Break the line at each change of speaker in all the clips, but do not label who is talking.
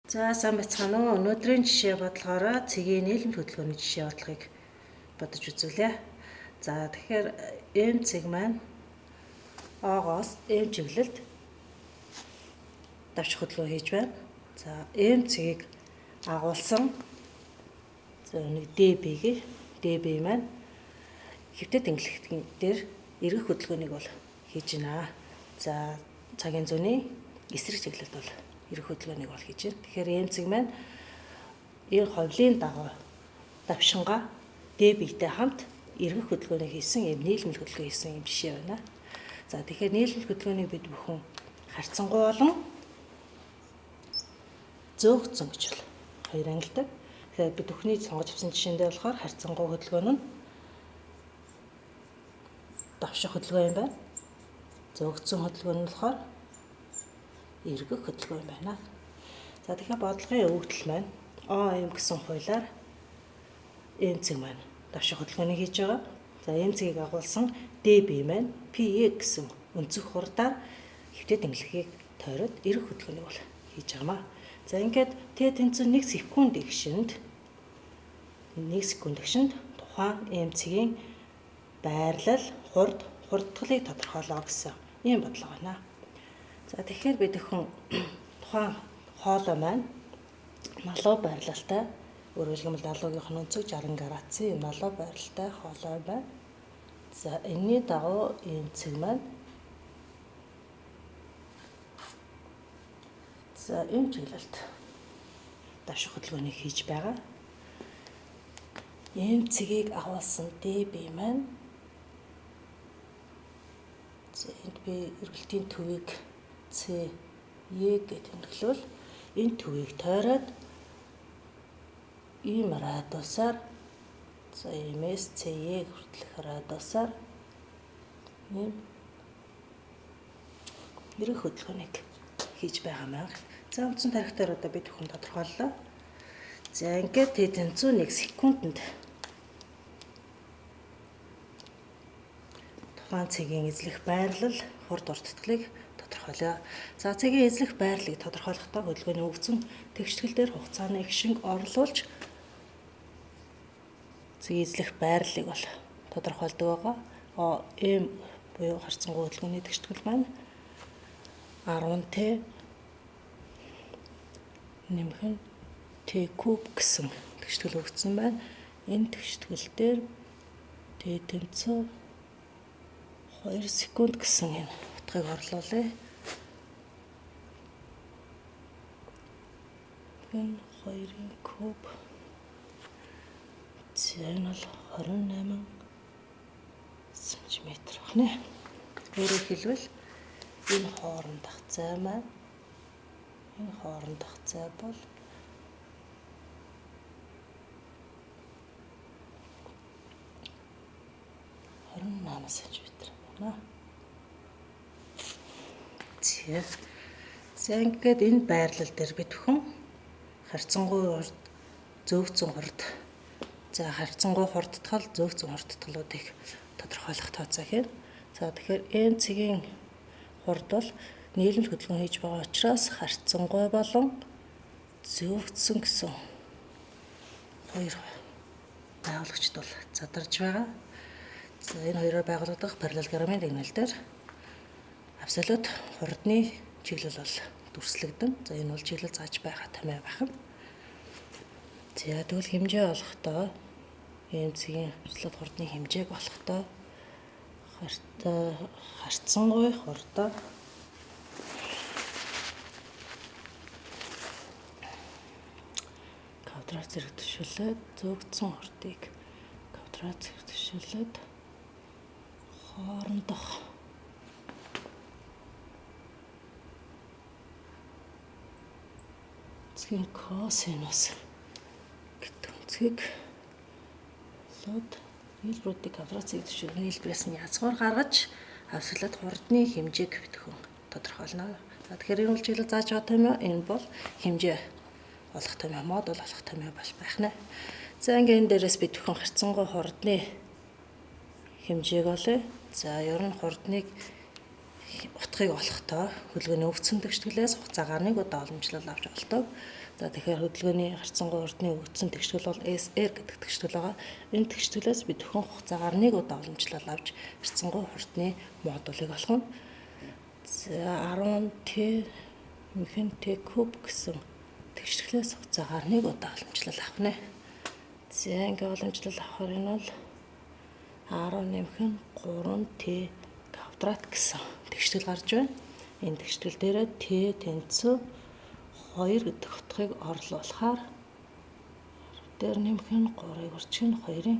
За сайн байцгаана уу. Өнөөдрийн жишээ бодлогоороо цэгийн нийлэмж хөдөлгөөний жишээ бодлогыг бодож үзүүлье. За тэгэхээр М цэг маань О-гоос М чиглэлд давчих хөдөлгөөн хийж байна. За М цэгийг агуулсан за нэг DB-г DB маань хэвтэ тэнглэгтэн дээр эргэх хөдөлгөөнийг бол хийж байна. За цагийн зүүнний эсрэг чиглэлд бол эргэх хөдөлгөөнийг бол хийж байна. Тэгэхээр М цэг маань энэ ховлын дагуу давшингаа DB-тэй хамт эргэх хөдөлгөөнийг хийсэн юм нийлмэл хөдөлгөөн хийсэн юм жишээ байна. За тэгэхээр нийлмэл хөдөлгөөнийг бид бүхэн харьцангуй болон зөөгцөн гэж бол хоёр ангилдаг. Тэгэхээр бид бүхний сонгож авсан жишээндээ болохоор харьцангуй хөдөлгөөн нь давших хөдөлгөөн юм байна. Зөөгцөн хөдөлгөөн нь болохоор эргэх хөдөлгөөн юм байна. За тэгэхээр бодлогын өгөгдөл маань ОМ гэсэн хуулиар М цэг маань давших хөдөлгөөнийг хийж байгаа. За М цэгийг агуулсан DB маань PE гэсэн өнцөг хурдаар хэвтэ тэнглэхийг тойроод эргэх хөдөлгөөнийг бол хийж байгаамаа. За ингээд Т тэнцүү 1 секунд игшинд 1 секунд игшинд тухайн М цэгийн байрлал, хурд, хурдтгалыг тодорхойлоо гэсэн ийм бодлого байна. За тэгэхээр бид өхөн тухайн хоолой маань налуу байрлалтай, өөрөөр хэлбэл налуугийнх нь өнцөг 60 градусын юм налуу байрлалтай хоолой байна. За энэний дагуу ийм цэг маань за ийм чиглэлд давших хөдөлгөөнийг хийж байгаа. Ийм цэгийг агуулсан DB маань за энд би эргэлтийн төвийг C E гэж тэмдэглэвэл энэ төвийг тойроод ийм радиусаар за MS CE хүртэлх радиусаар ийм эргэх хөдөлгөөнийг хийж байгаа маа. За үндсэн тарихтаар одоо бид бүхэн тодорхойллоо. За ингээд Т тэнцүү 1 секундэд тухайн цэгийн эзлэх байрлал, хурд урттгалыг тодорхойлоо. За цэгийн эзлэх байрлалыг тодорхойлохдоо хөдөлгөөний үгцэн тэгштгэл дээр хугацааны эгшинг орлуулж цэгийн эзлэх байрлалыг бол тодорхойлдог байгаа. М буюу харьцангуй хөдөлгөөний тэгштгэл маань 10 Т нэмэх нь Т куб гэсэн тэгштгэл өгсөн байна. Энэ тэгштгэл дээр Т тэнцүү 2 секунд гэсэн энэ утгыг орлуулъя. Энэ 2-ын куб. За энэ бол 28 см байна. Өөрөөр хэлбэл энэ хоорондох зай маань энэ хоорондох зай бол 28 см байна. За ингээд энэ байрлал дээр бид бүхэн харьцангуй хурд, зөөгцөн хурд, за харьцангуй хурдтгал, зөөгцөн хурдтгалуудыг тодорхойлох тооцоо хийнэ. За тэгэхээр М цэгийн хурд бол нийлэмж хөдөлгөөн хийж байгаа учраас харьцангуй болон зөөгцөн гэсэн хоёр байгуулагчд бол задарч байгаа. За энэ хоёроор байгуулагдах параллелограммын дүгнэлт дээр абсолют хурдны чиглэл бол дүрслэгдэн. За энэ бол чиглэл зааж байгаа томьёо байх нь. За тэгвэл хэмжээ олохдоо М цэгийн абсолют хурдны хэмжээг олохдоо харьцангуй хурдаа квадрат зэрэг төшөөлөөд зөөгдсөн хурдыг квадрат зэрэг төшөөлөөд хоорондох цэгийн косинус гэдэг өнцгийг болоод нийлбэрүүдийг квадрат зэрэг төшөөлөө нийлбэрээс нь язгуур гаргаж абсолют хурдны хэмжээг битгэн тодорхойлно. За тэгэхээр энэ бол чиглэл зааж байгаа томьёо, энэ бол хэмжээ олох томьёо, модуль олох томьёо бол байх нэ. За ингээд энэ дээрээс бид бүхэн харьцангуй хурдны хэмжээг олъё. За ер нь хурдныг утгыг олохдоо хөдөлгөөний өвцөн тэгшгэлээс хугацаагаар нэг удаа уламжлал авч олдог. За тэгэхээр хөдөлгөөний харьцангуй хурдны өгөгдсөн тэгшгэл бол SR гэдэг тэгшгэл байгаа. Энэ тэгшгэлээс бид зөвхөн хугацаагаар нэг удаа уламжлал авч харьцангуй хурдны модулыг олох нь. За 10 T нэмэх нь T куб гэсэн тэгшгэлээс хугацаагаар нэг удаа уламжлал авах нэ. За ингээ уламжлал авахар энэ бол 10 нэмэх нь 3 T квадрат гэсэн тэгшгэл гарч байна. Энэ тэгшгэл дээрээ T тэнцүү 2 гэдэг утгыг орлуулахаар дээр нэмэх нь 3-ыг үрчих нь 2-ын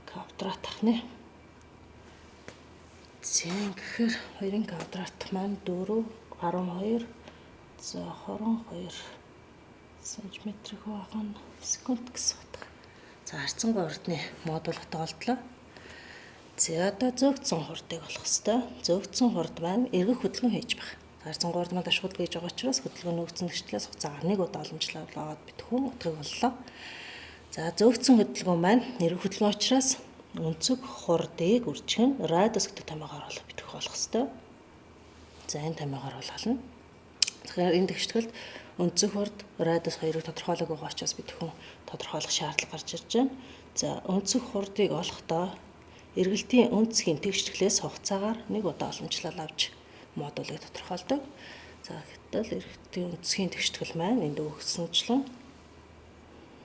квадрат ах нэ. За гэхээр 2-ын квадрат маань 4 12 за 22 см хуваах нь секунд гэсэн утга. За харьцангуй хурдны модуль утга олдлоо. За одоо зөөгдсөн хурдыг олох ёстой. Зөөгдсөн хурд маань эргэх хөдөлгөөн хийж байх. Харьцангуй хурд маань ташгууд гэж байгаа учраас хөдөлгөөн нөгдсөн тэгшлээс хугацаагаар нэг удаа уламжлал аваад бид хүн утгыг оллоо. За зөөгдсөн хөдөлгөөн маань эргэх хөдөлгөөн учраас өнцөг хурдыг үржих нь радиус гэдэг томьёогоор олох бид олох ёстой. За энэ томьёогоор олно. Тэгэхээр энэ тэгшгэлд өнцөг хурд радиус хоёрыг тодорхойлог байгаа учраас бид хүн тодорхойлох шаардлага гарч ирж байна. За өнцөг хурдыг олохдоо эргэлтийн өнцгийн тэгшгэлээс хугацаагаар нэг удаа уламжлал авч модулыг тодорхойлдог. За гэтэл эргэлтийн өнцгийн тэгшгэл маань энд өгсөнчлэн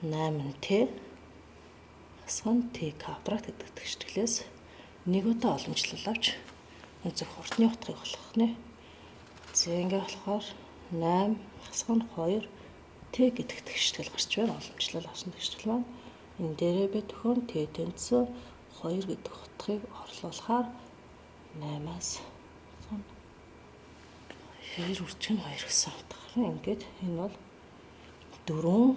8T хасах нь T квадрат гэдэг тэгшгэлээс нэг удаа уламжлал авч өнцөг хурдны утгыг олох нэ. За ингээ болохоор 8 хасах нь 2 T гэдэг тэгшгэл гарч байна. Уламжлал авсан тэгшгэл маань энэ дээрээ бид өхөн T тэнцүү 2 гэдэг утгыг орлуулахаар 8-аас 2 үржих нь 2 гэсэн утга. Ингээд энэ бол 4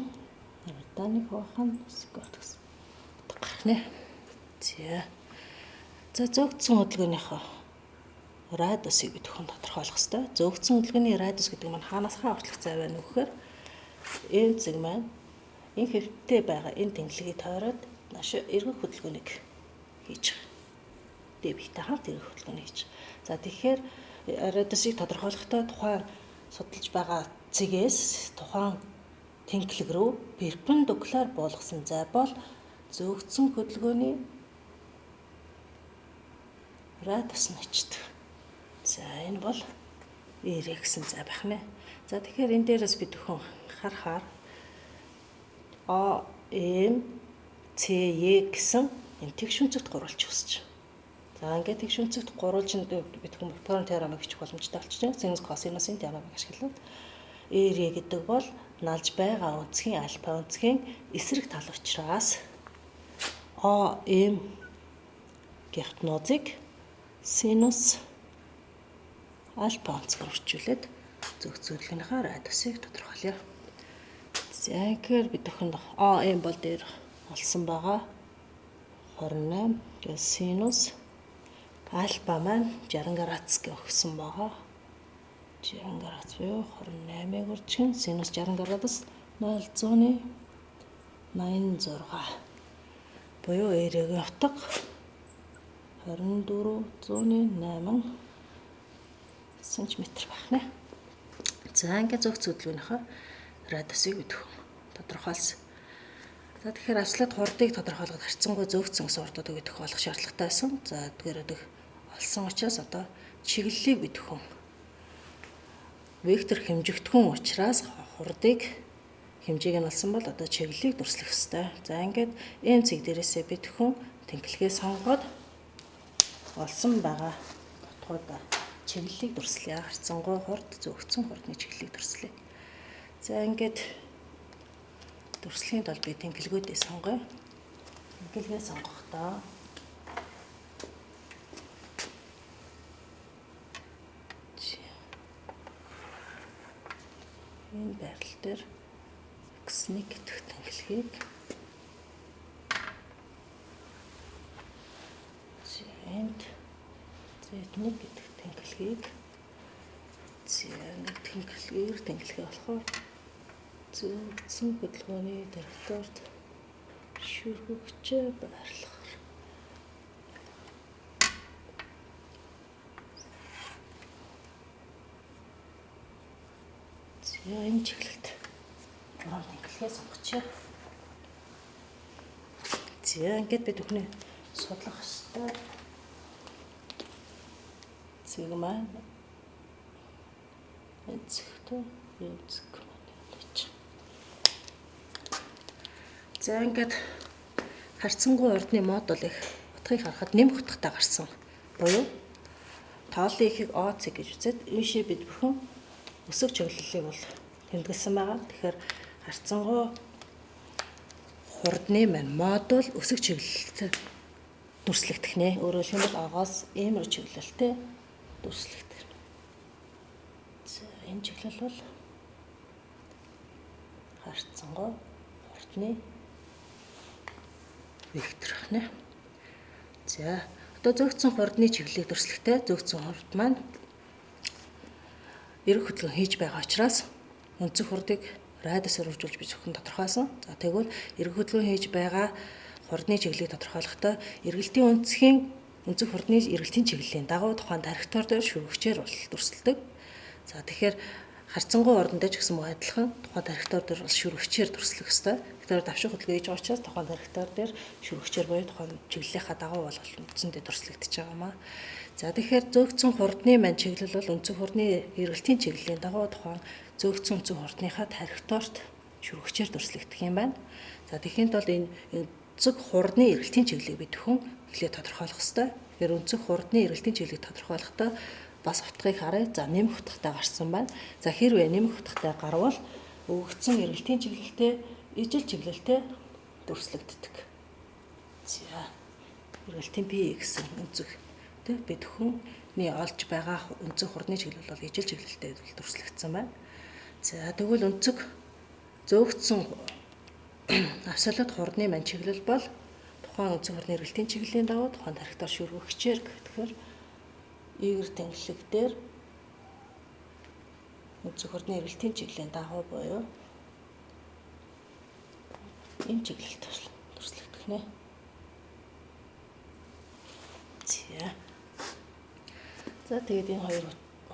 1 хуваах нь секунд гэсэн утга гарах нэ. За. За зөөгдсөн хөдөлгөөнийхөө радиусыг бид хүн тодорхойлох ёстой. Зөөгдсөн хөдөлгөөний радиус гэдэг маань хаанаас хаа хүртэлх зай байна вэ гэхээр энэ зэг маань энэ хэвтээ байгаа энэ тэнглэгийг тойроод нааш эргэх хөдөлгөөнийг хийж байгаа. Дэвхтэй хамт эргэх хөдөлгөөнийг хийж. За тэгэхээр радиусыг тодорхойлохдоо тухайн судалж байгаа цэгээс тухайн тэнхлэг рүү перпендикуляр буулгасан зай бол зөөгдсөн хөдөлгөөний радиус нь очдог. За энэ бол R гэсэн зай байх нэ. За тэгэхээр энэ дээрээс бид өхөн харахаар O M C E гэсэн энэ тэгш өнцөгт гурвалж өсөж. За ингээд тэгш өнцөгт гурвалж бид хүн Пифагорын теоремыг бичих боломжтой болчихж байна. Синус косинусын теоремыг ашиглаад R гэдэг бол налж байгаа өнцгийн альфа өнцгийн эсрэг тал учраас O M гэх нууцыг синус альфа өнцгөр үрчүүлээд зөгцөөлгөнийхөө радиусыг тодорхойлъё. За тэгэхээр бид өхөнд O M бол дээр олсон байгаа 28 гэх синус альфа маань 60 градус гэж өгсөн байгаа. 60 градус буюу 28-ыг үржих нь синус 60 градус 0.86 буюу R-ийн утга 24.8 см байх нэ. За ингээд зөөгц хөдөлгөөнийхөө радиусыг бид тодорхойлсон. За тэгэхээр авслаад хурдыг тодорхойлоход харьцангуй зөөгдсөн гэсэн хурдуудыг бид олох шаардлагатай байсан. За эдгээр олсон учраас одоо чиглэлийг бид вектор хэмжигдэхүүн учраас хурдыг хэмжээг нь олсон бол одоо чиглэлийг дүрслэх ёстой. За ингээд M цэг дээрээсээ бид тэнхлэгээ сонгоод олсон байгаа утгуудаар чиглэлийг дүрслэе. Харьцангуй хурд, зөөгдсөн хурдны чиглэлийг дүрслэе. За ингээд дүрслэхийн тулд би тэнхлэгүүдээ сонгоё. Тэнхлэгээ сонгохдоо энэ байрлал дээр x1 гэдэг тэнхлэгийг энд Z1 гэдэг тэнхлэгийг нэг тэнхлэгээр тэнхлэгээ болохоор зөөгдсөн хөдөлгөөний директорт шүргэгчээ байрлахаар. За энэ чиглэлд 3 тэнхлэгээ сонгочихъя. За ингээд бид бүхний судлах ёстой цэг маань эцэгтэй эцэг маань явуулж. За ингээд харьцангуй урдны модуль их утгыг харахад нэмэх утгатай гарсан. Буюу тоолын ихийг О цэг гэж үзээд ийшээ бид бүхэн өсөг чиглэлийг бол тэмдэглэсэн байгаа. Тэгэхээр харьцангуй хурдны маань модуль өсөг чиглэлтэй дүрслэгдэх нэ. Өөрөөр хэлбэл огоос ийм чиглэлтэй дүрслэгдэх. За энэ чиглэл бол харьцангуй хурдны вектор нэ. За одоо зөөгцөн хурдны чиглэлийг дүрслэхдээ зөөгцөн хурд маань эрг хөдөлгөөн хийж байгаа учраас өнцөг хурдыг радиусаар үржүүлж би зөвхөн тодорхойлсон. За тэгвэл эрг хөдөлгөөн хийж байгаа хурдны чиглэлийг тодорхойлохдоо эргэлтийн өнцгийн өнцөг хурдны эргэлтийн чиглэлийн дагуу тухайн траектори дээр шүргэгчээр бол дүрсэлдэг. За тэгэхээр харьцангуй хурдан дээр ч гэсэн мөн адилхан тухайн траектори дээр бол шүргэгчээр дүрслэх ёстой. Тэгэхээр давших хөдөлгөөн хийж байгаа учраас тухайн траектори дээр шүргэгчээр буюу тухайн чиглэлийнхаа дагуу бол үндсэндээ дүрслэгдэж байгаа юм аа. За тэгэхээр зөөгцөн хурдны маань чиглэл бол өнцөг хурдны эргэлтийн чиглэлийн дагуу тухайн зөөгцөн өнцөг хурдныхаа траекторт шүргэгчээр дүрслэгдэх юм байна. За тэгэхийн тулд энэ өнцөг хурдны эргэлтийн чиглэлийг бид бүхэн эхлээд тодорхойлох ёстой. Тэгэхээр өнцөг хурдны эргэлтийн чиглэлийг тодорхойлохдоо бас утгыг харъя. За нэмэх утгатай гарсан байна. За хэрвээ нэмэх утгатай гарвал өгөгдсөн эргэлтийн чиглэлтэй ижил чиглэлтэй дүрслэгддэг. За эргэлтийн P гэсэн өнцөг тэ бид бүхний олж байгаа өнцөг хурдны чиглэл бол ижил чиглэлтэй дүрслэгдсэн байна. За тэгвэл өнцөг зөөгдсөн абсолют хурдны маань чиглэл бол тухайн өнцөг хурдны эргэлтийн чиглэлийн дагуу тухайн траектори шүргэгчээр гэхээр Y тэнхлэг дээр өнцөг хурдны эргэлтийн чиглэлийн дагуу буюу энэ чиглэлд дүрслэгдэх нэ. За. За тэгээд энэ хоёр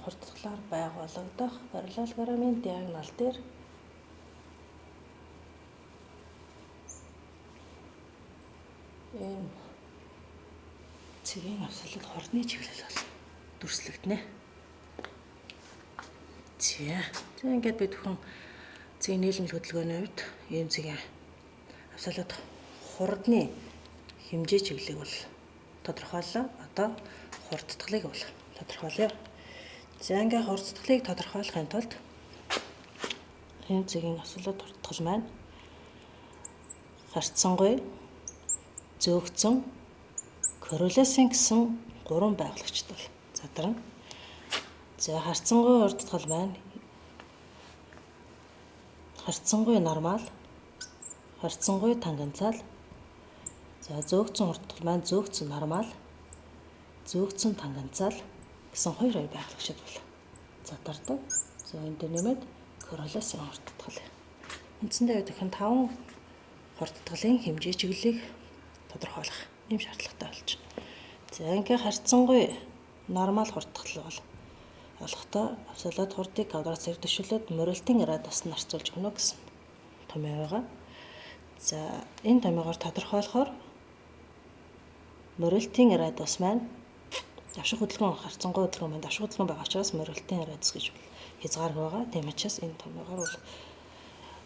хурдтгалаар байгуулагдах параллелограммын диагонал дээр ийм цэгийн абсолют хурдны чиглэл бол дүрслэгдэнэ. За. За ингээд бид бүхэн цэгийн нийлмэл хөдөлгөөний хувьд ийм цэгийн абсолют хурдны хэмжээ чиглэлийг бол тодорхойллоо. Одоо хурдтгалыг бол тодорхойлъё. За ингээд хурдтгалыг тодорхойлохын тулд ийм цэгийн абсолют хурдтгал маань харьцангуй зөөгцөн корреляцийн гэсэн гурван байгуулагчд бол задарна. За харьцангуй хурдтгал маань харьцангуй нормал, харьцангуй тангенциал. За зөөгцөн хурдтгал маань зөөгцөн нормал, зөөгцөн тангенциал гэсэн хоёр байгуулагчид бол задардаг. За энэ дээр нэмээд корреляцийн хурдтгал. Үндсэндээ бид хэн 5 хурдтгалын хэмжээ чиглэлийг тодорхойлох ийм шаардлагатай болж байна. За ингээд харьцангуй нормал хурдтгал бол олохдоо абсолют хурдыг квадрат зэрэг төшөөлөд морилтын радиус нь харьцуулж өгнө гэсэн томьёо байгаа. За энэ томьёогоор тодорхойлохоор морилтын радиус маань давших хөдөлгөөн харьцангуй хөдөлгөөн маань давших хөдөлгөөн байгаа учраас морилтын радиус гэж хязгааргүй байгаа. Тийм учраас энэ томьёогоор бол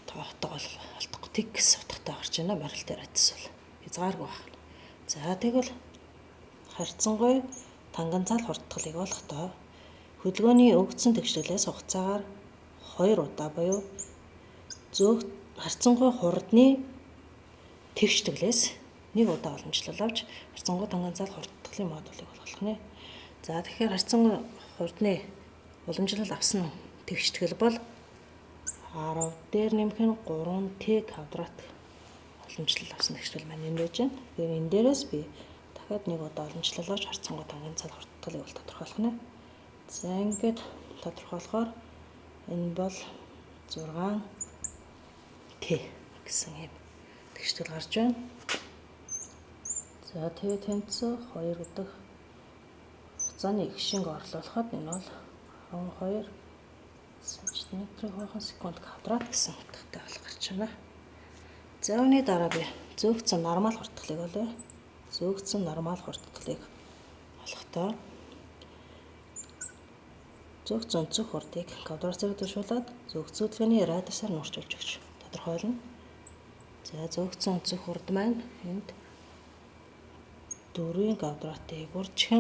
тоохтойгоо бол алдахгүй тэг гэсэн утгатай гарч байна. Морилтын радиус бол хязгааргүй байна. За тэгвэл харьцангуй тангенциал хурдтгалыг олохдоо хөдөлгөөний өгдсөн тэгшлээс хугацаагаар 2 удаа буюу зөөх харьцангуй хурдны тэгштгэлээс 1 удаа уламжлал авч харьцангуй тангенциал хурдтгалын модулыг олгох нэ. За тэгэхээр харьцангуй хурдны уламжлал авсан тэгштгэл бол 10 дээр нэмэх нь 3t квадрат уламжлал авсан тэгштгэл маань энэ байж байна. Тэгэхээр энэ дээрээс би дахиад нэг удаа уламжлал авч харьцангуй тангенциал хурдтгалыг бол тодорхойлох нэ. За ингээд тодорхойлохоор энэ бол 6t гэсэн юм тэгштгэл гарч байна. За t тэнцүү 2 гэдэг хугацааны их шинг орлуулахад энэ бол 12 Сантиметр хойхон секунд квадрат гэсэн утгатай бол гарч байна. За үүний дараа би зөөгдсөн нормал хурдтгалыг олъё. Зөөгдсөн нормал хурдтгалыг олохдоо зөөгдсөн өнцөг хурдыг квадрат зэрэг тушуулаад зөөгдсөн хөдөлгөөний радиусаар нь үрчилж өгч тодорхойлно. За зөөгдсөн өнцөг хурд маань энд 4-ийн квадратыг үржих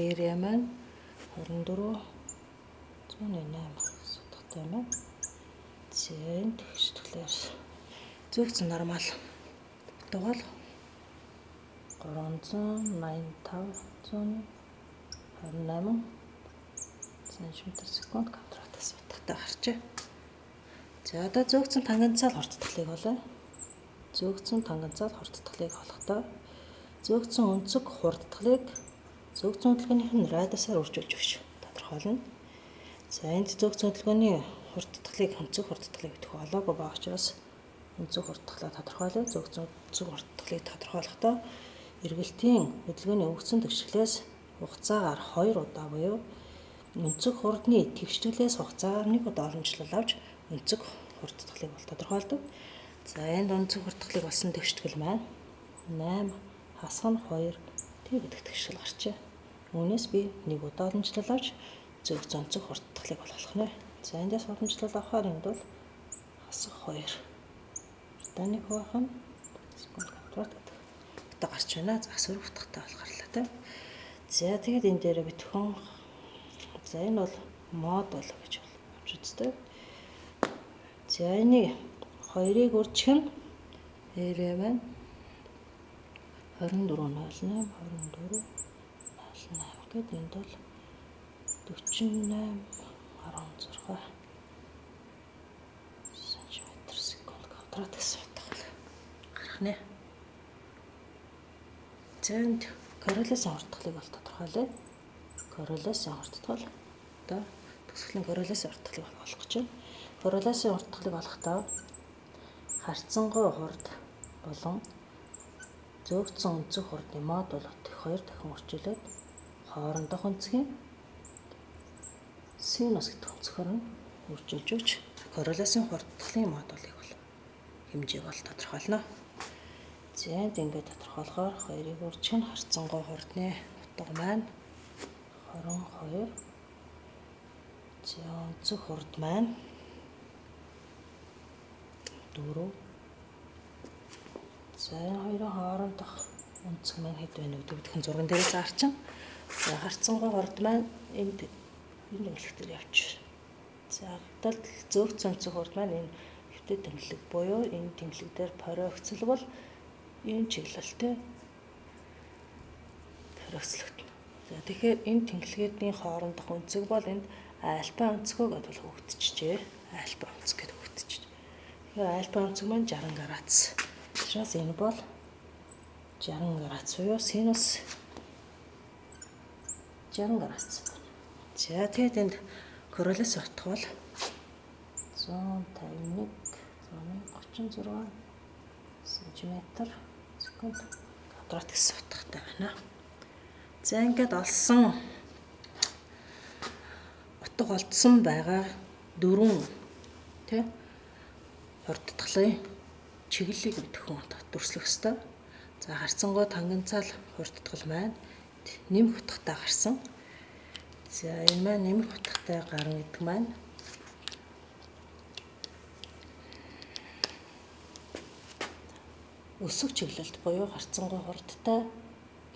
area маань 24.8 гэсэн утгатай байна. За энд тэгшлээр зөөгдсөн нормал утга бол 385.28 сантиметр секунд квадрат гэсэн утгатай гарчээ. За одоо зөөгдсөн тангенциал хурдтгалыг олъё. Зөөгдсөн тангенциал хурдтгалыг олохдоо зөөгдсөн өнцөг хурдтгалыг зөөгдсөн хөдөлгөөнийх нь радиусаар үржүүлж өгч тодорхойлно. За энд зөөгдсөн хөдөлгөөний хурдтгалыг өнцөг хурдтгалыг өгөх олоогүй байгаа учраас өнцөг хурдтгалаа тодорхойлъё. Зөөгдсөн өнцөг хурдтгалыг тодорхойлохдоо эргэлтийн хөдөлгөөний өгсөн тэгшгэлээс хугацаагаар 2 удаа буюу өнцөг хурдны тэгшгэлээс хугацаагаар 1 удаа уламжлал авч өнцөг хурдтгалыг бол тодорхойлдог. За энд өнцөг хурдтгалыг олсон тэгшгэл маань 8 хасах нь 2 Т гэдэг тэгшгэл гарчээ. Үүнээс би 1 удаа уламжлал авч зөөгдсөн өнцөг хурдтгалыг бол олох нэ. За эндээс уламжлал авахаар энд бол хасах 2 урдааны хуваах нь секунд квадрат гэдэг утга гарч байна. За сөрөг утгатай бол гарлаа тийм. За тэгээд энэ дээрээ битхэн за энэ бол мод бол гэж авч үздэг. За энийг 2-ыг үржих нь area маань 24.08 24.08 гээд энд бол 48.16 сантиметр секунд квадрат гэсэн утга бол гарах нэ. За энд Корелесын хурдтгалыг бол тодорхойлъё. Корелесын хурдтгал одоо төгсгөлийн корелесын хурдтгалыг олох гэж байна. Корелесын хурдтгалыг олохдоо харьцангуй хурд болон зөөгдсөн өнцөг хурдны мод бол 2 дахин үржүүлээд хоорондох өнцгийн синус гэдэг өнцгөр нь үржүүлж өгч корреляцийн хурдтгалын модулыг бол хэмжээг бол тодорхойлно. За энд ингээд тодорхойлохоор 2-ыг үржих нь харьцангуй хурдны утга маань 22. За өнцөг хурд маань 4. За энэ хоёрын хоорондох өнцөг маань хэд байна вэ гэдэг нь зурган дээрээ заарчин. За харьцангуй хурд маань энд энэ тэнглэг дээр явчих. За гэтэл зөөгдсөн өнцөг хурд маань энэ хэвтэй тэнглэг буюу энэ тэнглэг дээр проекцлог бол ийм чиглэлтэй проекцлогдно. За тэгэхээр энэ тэнглэгээдийн хоорондох өнцөг бол энд альфа өнцгөө гэдэл хөгдчихжээ. Альфа өнцөг гэдээ хөгдчихжээ. Тэгэхээр альфа өнцөг маань 60 градус. Учраас энэ бол 60 градус буюу синус 60 градус. За тэгээд энд корреляц утга бол 151 136 сантиметр секунд квадрат гэсэн утгатай байна. За ингээд олсон утга олдсон байгаа дөрвөн тий хурдтгалын чиглэлийг мэдхэн дүрслэх ёстой. За харьцангуй тангенциал хурдтгал маань нэмэх утгатай гарсан. За энэ маань нэмэх утгатай гарна гэдэг маань өсөх чиглэлд буюу харьцангуй хурдтай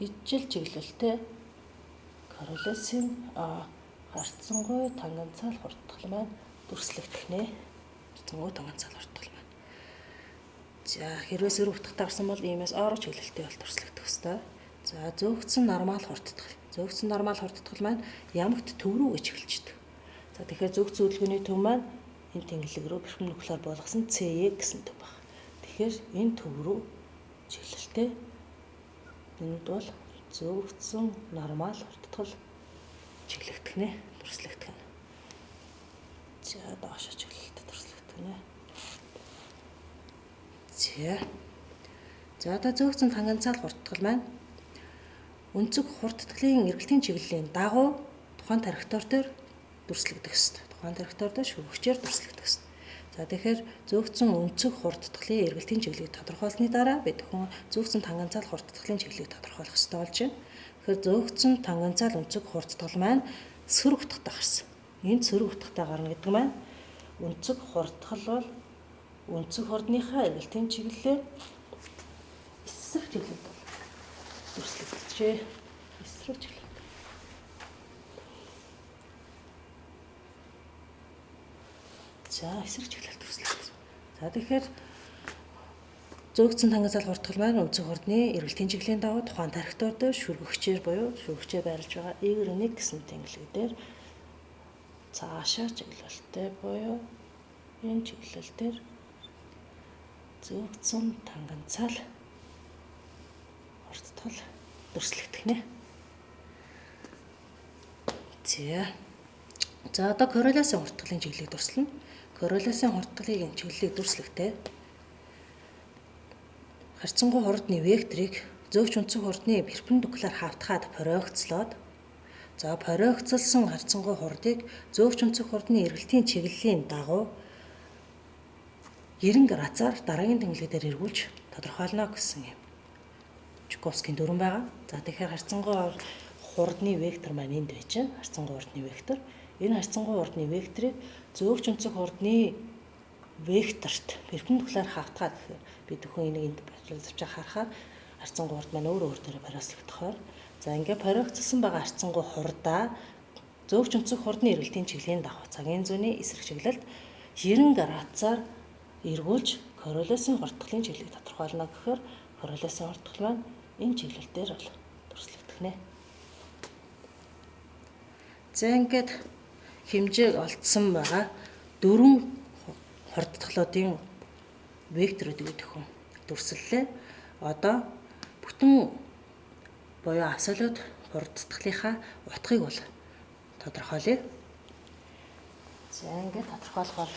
ижил чиглэлтэй корреляцийн харьцангуй тангенциал хурдтгал маань дүрслэгдэх нэ. Харьцангуй тангенциал хурдтгал маань. За хэрвээ сөрөг утгатай гарсан бол иймээс орох чиглэлтэй бол дүрслэгдэх ёстой. За зөөгдсөн нормал хурдтгал. Зөөгдсөн нормал хурдтгал маань ямагт төв рүү гэж эхэлждэг. За тэгэхээр зөөгдсөн хөдөлгөөний төв маань энэ тэнглэг рүү перпендикуляр болгосон CE гэсэн төв баг. Тэгэхээр энэ төв рүү чиглэлтэй энд бол зөөгдсөн нормал хурдтгал чиглэгдэх нэ, дүрслэгдэх нь. За доошо чиглэлтэй дүрслэгдэх нэ. За. За одоо зөөгдсөн тангенциал хурдтгал маань өнцөг хурдтгалын эргэлтийн чиглэлийн дагуу тухайн трактор дээр дүрслэгдэх ёстой. Тухайн траекторь дээр шүргэгчээр дүрслэгдэх ёстой. За тэгэхээр зөөгдсөн өнцөг хурдтгалын эргэлтийн чиглэлийг тодорхойлсны дараа бид хүн зөөгдсөн тангенциал хурдтгалын чиглэлийг тодорхойлох ёстой болж байна. Тэгэхээр зөөгдсөн тангенциал өнцөг хурдтгал маань сөрөг утгатай гарсан. Энд сөрөг утгатай гарна гэдэг маань өнцөг хурдтгал бол өнцөг хурдныхаа эргэлтийн чиглэлээр эсрэг чиглэлд бол дүрслэгдэжээ. Эсрэг чиглэл. За эсрэг чиглэлд дүрслэгдсэн. За тэгэхээр зөөгдсөн тангенциал хурдтгал маань өнцөг хурдны эргэлтийн чиглэлийн дагуу тухайн траекторь дээр шүргэгчээр буюу шүргэгчээр байрлаж байгаа Y1 гэсэн тэнглэг дээр цаашаа чиглэлтэй буюу энэ чиглэл дээр зөөгдсөн тангенциал хурдтгал дүрслэгдэх нэ. За. За одоо корреляцийн хурдтгалын чиглэлийг дүрслэнэ. Корреляцийн хурдтгалын чиглэлийг дүрслэхдээ харьцангуй хурдны векторыг зөөгч өнцөг хурдны перпендикуляр хавтгаад проекцлоод за проекцлсон харьцангуй хурдыг зөөгч өнцөг хурдны эргэлтийн чиглэлийн дагуу 90 градусаар дараагийн тэнглэг дээр эргүүлж тодорхойлно гэсэн юм. Чуковскийн дүрэм байгаа. За тэгэхээр харьцангуй хурдны вектор маань энд байж байна. Харьцангуй хурдны вектор. Энэ харьцангуй хурдны векторыг зөөгч өнцөг хурдны векторт перпендикуляр хавтгаад гэхээр бид бүхэн энийг энд завчаа харахаар харьцангуй хурд маань өөр өөр дээрээ проекцлогдохоор за ингээд проекцлсон байгаа харьцангуй хурдаа зөөгч өнцөг хурдны эргэлтийн чиглэлийн дагуу цагийн зүүнний эсрэг чиглэлд 90 градусаар эргүүлж корреляцийн хурдтгалын чиглэлийг тодорхойлно гэхээр корреляцийн хурдтгал маань энэ чиглэл дээр бол дүрслэгдэх нэ. За ингээд хэмжээг олдсон байгаа дөрвөн хурдтгалуудын векторуудыг төхөн дүрслэлээ. Одоо бүтэн буюу абсолют хурдтгалынхаа утгыг бол тодорхойлъё. За ингээд тодорхойлохоор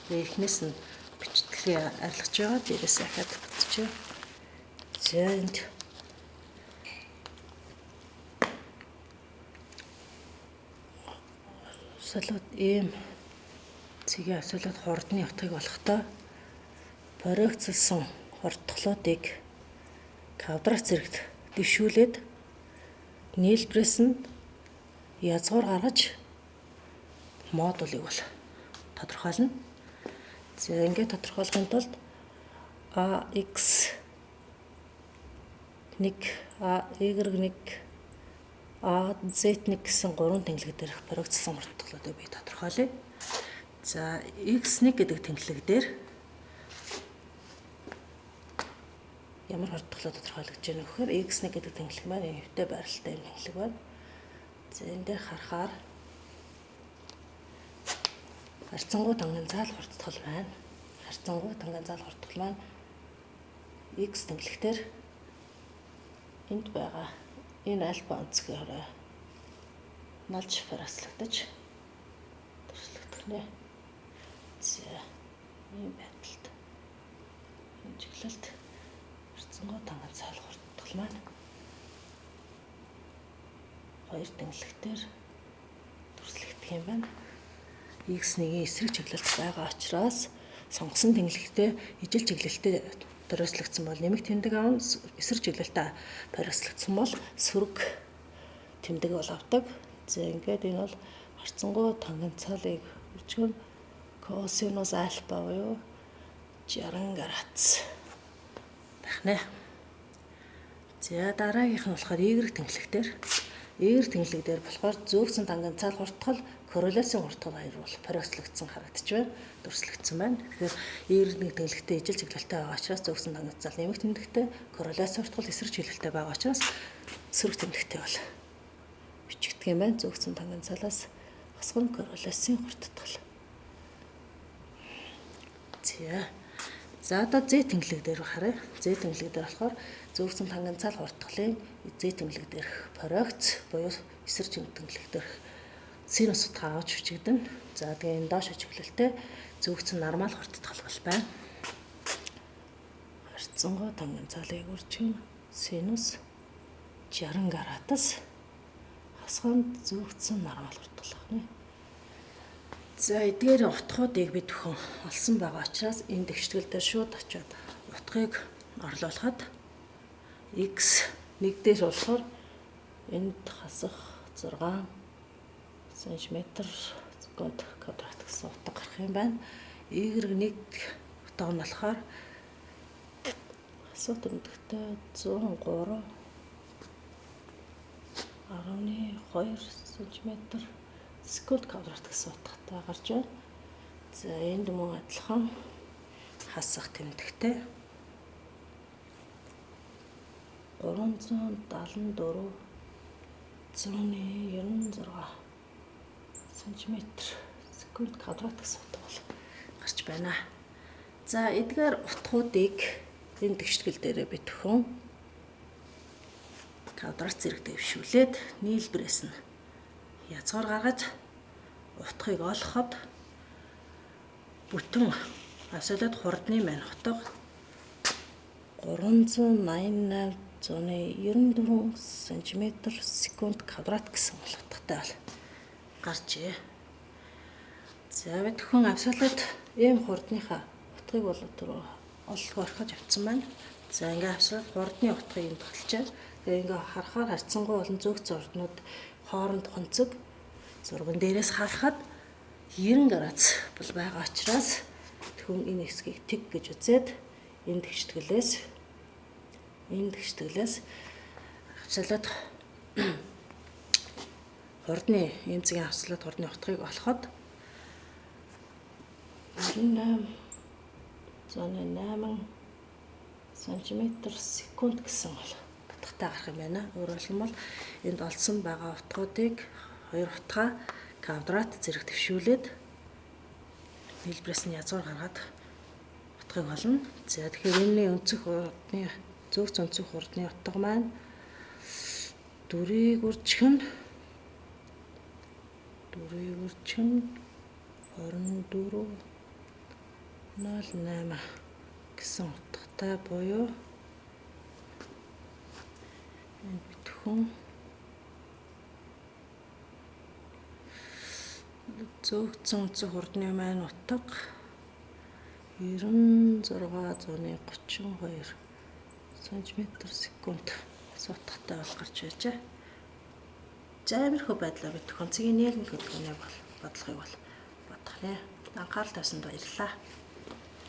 би эхнээс нь бичтгэлээ арилгаж байгаа. Дээрээс ахаад биччихье. За энд абсолют ийм цэгийн абсолют хурдны утгыг олохдоо проекцлсон хурдтгалуудыг квадрат зэрэгт дэвшүүлээд нийлбэрээс нь язгуур гаргаж модулыг бол тодорхойлно. За ингээд тодорхойлохын тулд AX 1, AY1, AZ1 гэсэн гурван тэнглэг дээрх проекцлсон хурдтгалуудыг би тодорхойлъё. За X1 гэдэг тэнглэг дээр ямар хурдтгалуу тодорхойлогдож байна вэ гэхээр X1 гэдэг тэнглэг маань энэ хэвтэй байралтай юм тэнглэг байна. За энэ дээр харахаар харьцангуй тангенциал хурдтгал байна. Харьцангуй тангенциал хурдтгал маань X тэнглэг дээр энд байгаа энэ альфа өнцгөөр налж проекцлогдож дүрслэгдэх нэ. За ийм байдалд энэ чиглэлд харьцангуй тангенциал хурдтгал маань хоёр тэнглэгтээр дүрслэгдэх юм байна. X1-ийн эсрэг чиглэлд байгаа учраас сонгосон тэнглэгтээ ижил чиглэлтэй проекцлогдсон бол нэмэх тэмдэг авна, эсрэг чиглэлтэй проекцлогдсон бол сөрөг тэмдэг бол авдаг. За ингээд энэ бол харьцангуй тангенциалыг үржигэн косинус альфа буюу 60 градус байх нэ. За дараагийнх нь болохоор Y тэнглэг дээр. Y тэнглэг дээр болохоор зөөгдсөн тангенциал хурдтгал, корреляцийн хурдтгал хоёр бол проекцлогдсон харагдаж байна. Дүрслэгдсэн байна. Тэгэхээр Y тэнглэгтэй ижил чиглэлтэй байгаа учраас зөөгдсөн тангенциал нэмэх тэмдэгтэй, корреляцийн хурдтгал эсрэг чиглэлтэй байгаа учраас сөрөг тэмдэгтэй бол бичигдэх юм байна. Зөөгдсөн тангенциалаас хасган корреляцийн хурдтгал. За. За одоо Z тэнглэг дээр харъя. Z тэнглэг дээр болохоор зөөгдсөн тангенциал хурдтгалын Z тэнглэг дээрх проекц буюу эсрэг тэнглэг дээрх синус утгаа авч бичигдэнэ. За тэгээ энэ доош чиглэлтэй зөөгдсөн нормал хурдтгал бол байна. Харьцангуй тангенциалыг үржигэн синус 60 градус хасганд зөөгдсөн нормал хурдтгал байна. За эдгээр утгуудыг бид бүхэн олсон байгаа учраас энэ дэвштгэл дээр шууд очиод утгыг орлуулахад x 1 дээр болохоор энд хасах 6 см секунд квадрат гэсэн утга гарах юм байна. Y 1 утга нь болохоор асуулт өндөгтэй 103.2 см секунд квадрат гэсэн утгатай гарч байна. За энд мөн адилхан хасах тэмдэгтэй 374.96 см секунд квадрат гэсэн утга бол гарч байна. За эдгээр утгуудыг энэ тэгштгэл дээрээ бид бүхэн квадрат зэрэг дэвшүүлээд нийлбэрээс нь язгуур гаргаж утгыг олоход бүтэн абсолют хурдны маань утга 388.94 см секунд квадрат гэсэн бол утгатай бол гарчээ. За бид бүхэн абсолют ийм хурдныхаа утгыг бол түрүү олох орхиж авсан байна. За ингээ абсолют хурдны утгыг энд тогтолчээ. Тэгээ ингээ харахаар харьцангуй болон зөөгц орднууд хооронд хонцог зурган дээрээс харахад 90 градус бол байгаа учраас тэгвэл энэ хэсгийг тэг гэж үзээд энэ тэгштгэлээс абсолют хурдны эмзгийн абсолют хурдны утгыг олоход 98.8 см секунд гэсэн бол утгатай гарах юм байна. Өөрөөр хэлбэл энд олсон байгаа утгуудыг хоёр утгаа квадрат зэрэг төвшүүлээд нийлбэрээс нь язгуур гаргаад утгыг олно. За тэгэхээр энэний өнцөг хурдны зөөгц өнцөг хурдны утга маань 4-ийг үржих нь 24.08 гэсэн утгатай буюу энэ битхэн зөөгцөн өнцөг хурдны маань утга 96.32 см секунд утгатай бол гарч байжээ. За иймэрхүү байдлаар бид бүхэн цэгийн нийгмийн хөдөлгөөний бол бодлогыг бол бодох нэ. Анхаарал тавьсанд баярлалаа.